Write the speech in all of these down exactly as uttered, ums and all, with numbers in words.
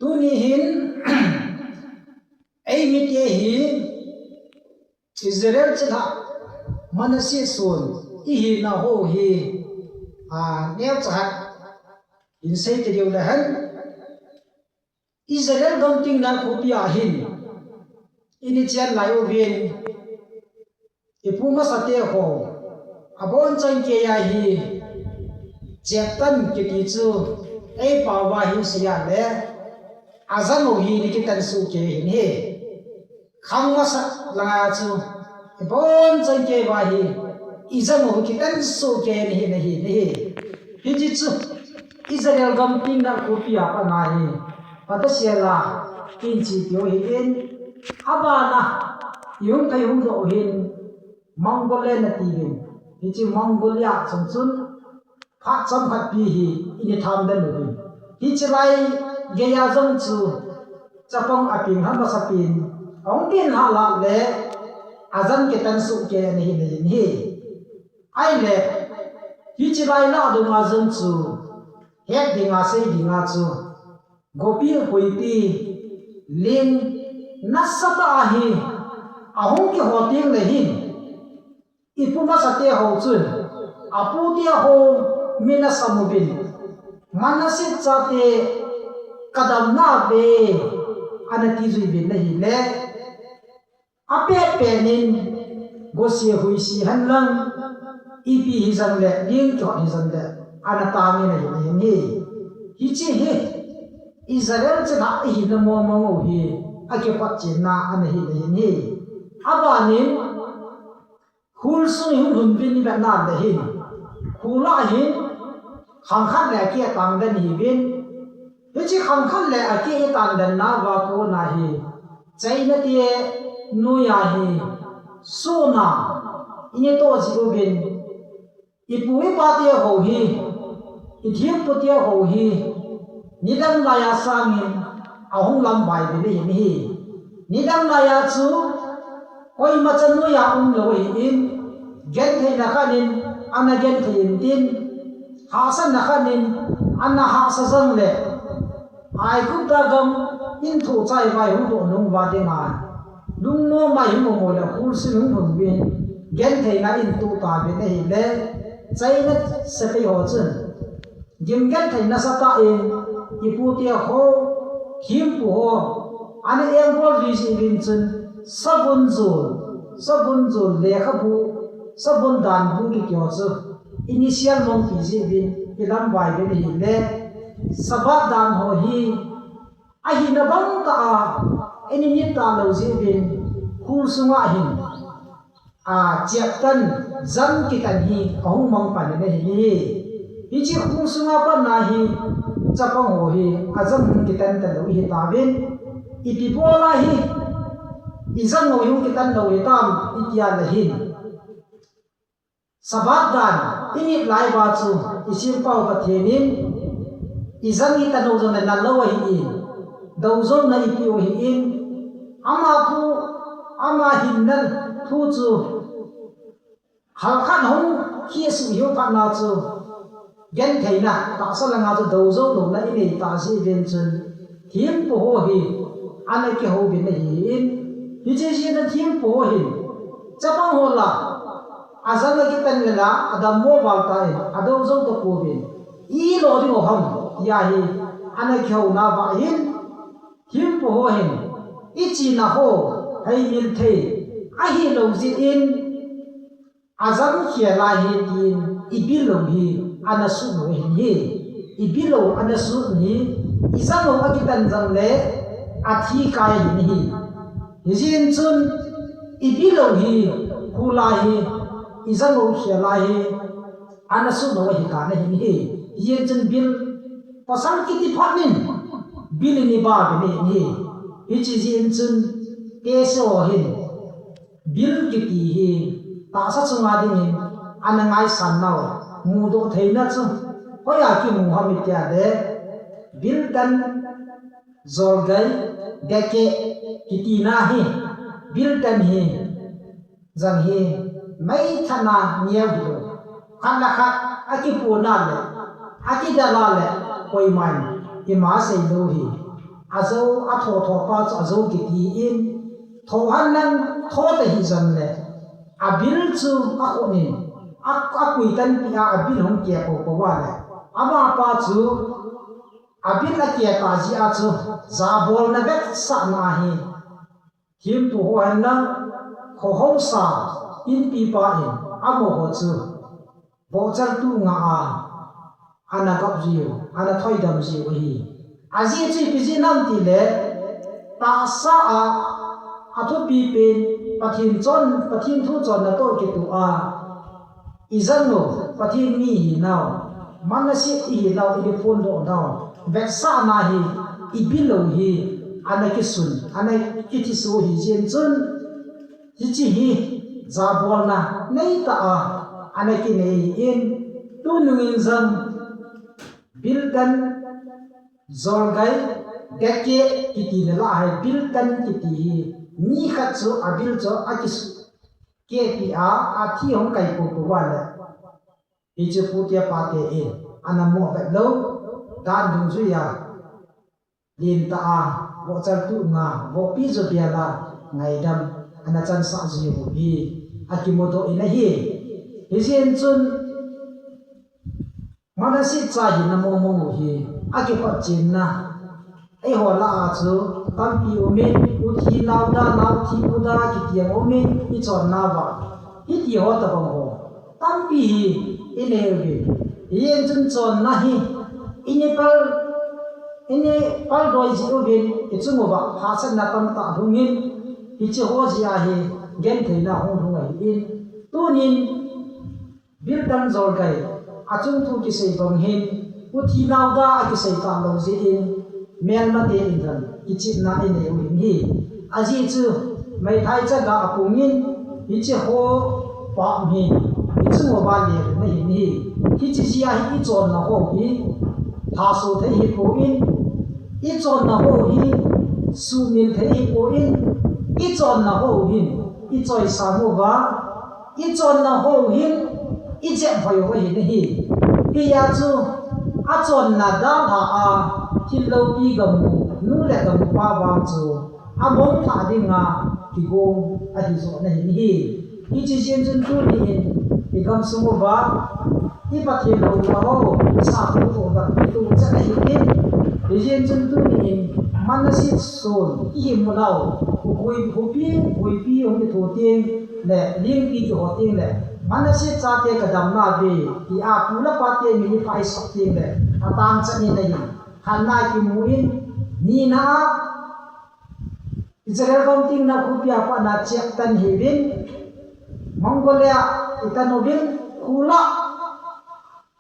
Tuni hin, eimite hi Israel chilhah Manasseh son ihina ho hi, a, neocha khat hin sei kit diu le hen. Israel gam tinglai khopi a hin, ini chen lai uvin, ipu masate ho, abonchan keiya hi, cheptan kiti chu, eipao va hin sei a le, ajang u hi ni kitan soh kei hin hi. Khang masa langa chu, ibonchan keiya hi, ijang u kitan soh kei ni hi, ni hi, ni hi. Hiti chu, Israel gam tinglai khopi a pat na hi, Pathen sela, kin chi pio hi in, abana, ihung kai hung doh hin, Mongolia nati hin, hiti Mongolia chun chun, phat chomkhat pi hi, ini tham den u hin. Hiti lai, geiya jong chu, chapang aping ham masapin, ahung pin ha la le, ajang kitan soh kei ni hi, ni hi. Ahile, hiti lai la duma jong chu, het dinga sei dinga chu, Gopi huipi, ling, nasatah a hi, ahung kiho teng le hin, ipu masate ho chun, apute ho, mi nasam uvin, Manasseh chate, kadam nave, ana ti jui uvin ahi le, apet pet in, gosi huisi hen lang, ipi hijong le, ling kihot hijong le, ana tang in ahi, ahi, ahi. Hiti hi, Israel chilhah ihina mong mong u hi, akipat chenna ana hi, ahi, ahi. Abanin, khul sung hin hun vin ni vetna le hin, khul a hin, khang khat le akeh tang den hi vin. Hiti khang khat le akeh i tang den na va kona hi, China te noiya hi, suna, ini toh ji uvin, ipu ipa te ho hi, ithempu te ho hi, nidang laiya sangin, ahung lamvai uvin ahi. Nidang laiya chu, koima chan noiya umlou ahin, gentheina khat in, ana genthei intin, hahsatna khat in, ana hahsa jong le, Aigupta gam in thoh chai vai hung doh nung uva dinga, lungnom a hung um u le khul sung hung um uvin, gentheina in toh ta uvin ahile, China sepai ho chun, gim genthei nasatah in, ipu te ho, thempu ho, ana engbol jui jeh uvin chun, savun jol, savun jol lekhabu, savun dan bu kiti ho chu, initial mong pi jeh uvin, ilamvai uvin ahile, Sabbath dan ho hi, ahina bang tah a, ini nit talou jeh uvin, khul sunga hin, a, cheptan, jang kitan hi, ahung mang pan in ahi. Hiti khul sunga pat na hi, chapang ho hi, ajang hung kitan talou ahi tauvin, ipi bol a hi, ijang u hung kitan lou hitam, iti a le hin. Sabbath dan, init lai uva chu, isempau Pathen in, ijang itan u jong le nal lou ahin, dou jouna ipi u ahin, ama thu, ama hinna thu chu, halkhat hung kisuh hiu phat na chu, gentheina, tahsa langa chu dou jou louna inei ta jeh uvin chun, thempu ho hi, ana kihou uvin ahin, hiti jeh a thempu ho hin, chapang ho la, ajang akitan le la, adammo val tan, adou jou tapouvin, ilo ding u ham, tia hi, ana kihouna uva hin, thempu ho hin, ichena ho, heimil thei, ahilou jeh in, ajang khel ahi tin, ibil u hi, ana sut u ahin hi, ibil u ana sut u hi, ijang u akitan jong le, athi kai ahin hi. Hijeh in chun, ibil u hi, khul a hi, ijang u khel a hi, ana sut u ahi tan ahin hi. Hijeh in chun bil, pasal kiti phat in, bil in iba uvin ahin hi. Hiti jeh in chun, P S O hin, bil kiti hi, tahsa chunga dingin, ana ngaisang nau, mudoh theina chu, hoiya kimu ham iti a le, bil tan, jolgai, deke, kitina hi, bil tan hi, jang hi, meithana neo hilou. Khat le khat, akipuna le, akidala le, koiman, ima seilou hi. Ajo, atho tho pa chu ajo kiti in, tho hen lang tho tahih jongle, abil chu akhut in, a, akui tanpi a, abil hung ke popo uva le, amapa chu abil ake ta jeh a chu, jabolna vetsahna ahi. Thempu ho hen lang, kho haosa, inpipa in, amaho chu, vohchal tu nga a, ana gap jiu, ana thoidam jiu ahi. Ajeh chu ipi jeh ham tile, tahsa a, athupi pen, Pathen chon, Pathen thu chonna toh kitoh a, ijat u, Pathen mi ihinau, Manasseh ihinau, iphondoh nau, vetsahna hi, ibil u hi, ana kisun, ana kithiso ahi jeh chun, hiche hi, jabolna neitah a, ana kinei in, tunung in jong, Biltan Jolgai, Deke kiti nalai, Biltan kiti hi, mi khat chu abil chu akisuh kepi a, athi hung kai popo uva le, hiche pute pate in, ana mo vet lou, dan dungjuia, lentah a, vohchal tu nga, vohpi jo bel a, ngaidam, ana chansah jiu hi, akimudoh in ahi. Hijeh chun, Manasseh cha hina mong mong u hi, akipat chenna, eiho lah a chu, tampi um in, uthi nauda, nauthi uda, kiti jong um in, ichonnauva, hiti ho tobang ho, tampi hi, inei uvin, hijeh chun chonna hi, inei pal, inei paldoi jiuvin, ichung uva, hahsatna tamtah lhung in, hiche ho jeh a hi, gentheina hung lhung ahin, tunin, Biltan Jolgai, achung thu kisei bang hin, uthi nauda akisei talou jeh in, melmate in jong, kichepna inei u ahin hi. Ajeh chu, meithai chaga apung in, hiche ho pap hi, ichung uva lelna ahin hi. Hiche jeh a hi ichonna ho hi, lhaso thei hipon, ichonna ho hi, sumil thei hipon, ichonna ho hin, ichoisang uva, ichonna ho hin, ijep hoi u ahin ahi. Hijeh a chu, achonna dalha a, thil loupi gamu, nu le gamupa vang chu, among lhah dinga, kigong ahi jo na ahin ahi. Hiche jeh chun tuni in, igamsung uva, ipathen lou uva ho, isahkhol uva, itu chan ahin, hijeh chun tuni in, Manasseh son, ihimu nau, huipi, huipi, hung kitho teng, le, lingpi kiho teng le, Manasseh chate kadam nauve, tia pu le pate min iphah isah teng le, atang chan in ahin, khatna kimu in, nina a, Israel gam tingna khopia patna cheptan hiuvin, Mongolia itan uvin, khulah,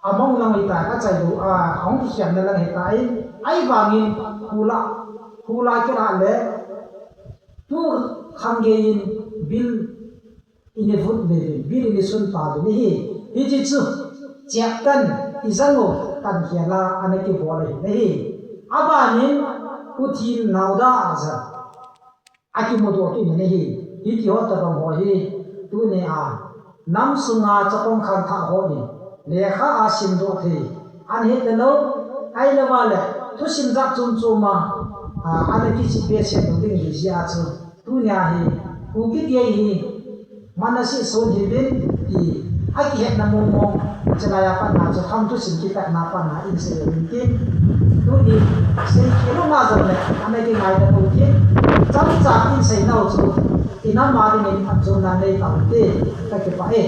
among lang hitai, achailou, a, ahung kikhenna lang hitai, ahivangin, khulah, khulah kilah le, tu khang geiyin, bil, ini vut le, bil ini sun ta le, hi, hiche chu, cheptan, ijang u, tan khela, ana kibol le, hi, abanin, uthi nauda aja. Akimudoh kit in ahi, hiti ho tobang ho hi, tunia, nam sunga chapang khangthah ho in, lekha a simdoh thei, ana hi talou, ahilou le, thusim jat chom chom a, a, ana kichih behseh lou ding ahi jeh a chu, tunia hi, Kuki te hi, Manasseh son hiuvin ti, akihetna mong mong, chelai a patna chu, Kham thusim kipatna patna in sei uvin tin. Tuni, seikhel u ma jongle, ana kingaidam u tin. Chomcha in seinau chu, inam a dingin phatchomna nei tauvin te, kakipah e.